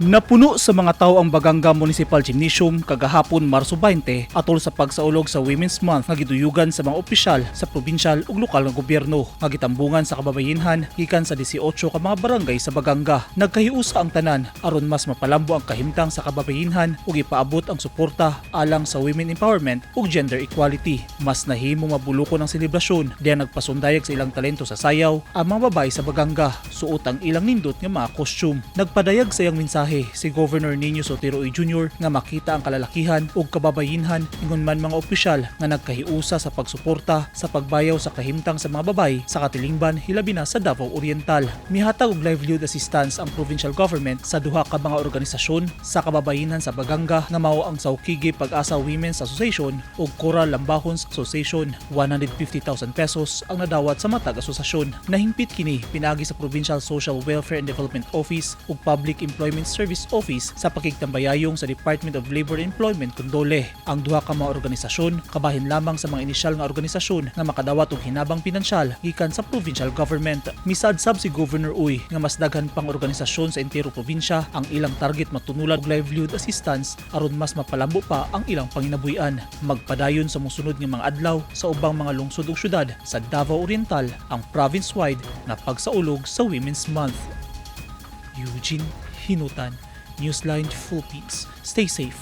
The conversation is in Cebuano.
Napuno sa mga tao ang Baganga Municipal Gymnasium kagahapon, Marso 20, atol sa pagsaulog sa Women's Month nga giduyugan sa mga opisyal sa probinsyal ug lokal nga gobyerno nga gitambungan sa kababayinhan gikan sa 18 ka mga barangay sa Baganga. Nagkahiusa ang tanan aron mas mapalambo ang kahimtang sa kababayinhan ug ipaabot ang suporta alang sa women empowerment ug gender equality. Mas nahimong mabulukon ang selebrasyon diyan nagpasundayag sa ilang talento sa sayaw ang mga babae sa Baganga suot ang ilang nindot nga mga costume. Nagpadayag sa iyang mensahe si Governor Niño Sotero Uy Jr. nga makita ang kalalakihan ug kababayinhan ingon man mga opisyal nga nagkahiusa sa pagsuporta sa pagbayaw sa kahimtang sa mga babae sa katilingban, hilabi na sa Davao Oriental. Mihatag og livelihood assistance ang provincial government sa duha ka mga organisasyon sa kababayinhan sa Baganga nga mao ang Saukigi Pag-asa Women's Association ug Coral Lambahons Association. ₱150,000 ang nadawat sa matag asosasyon. Nahingpit kini pinaagi sa Provincial Social Welfare and Development Office ug Public Employment Service Office sa pakigtambayayong sa Department of Labor and Employment kun DOLE. Ang duha ka mga organisasyon kabahin lamang sa mga inisyal nga organisasyon nga makadawat og hinabang pinansyal gikan sa provincial government. Misadsab si Governor Uy nga mas daghan pang organisasyon sa entero probinsya ang ilang target matunulan og livelihood assistance aron mas mapalambo pa ang ilang panginabuhian. Magpadayon sa mosunod nga mga adlaw sa ubang mga lungsod ug syudad sa Davao Oriental ang province-wide nga pagsaulog sa Women's Month. Eugene Hinutan, Newsline Philippines. Stay safe.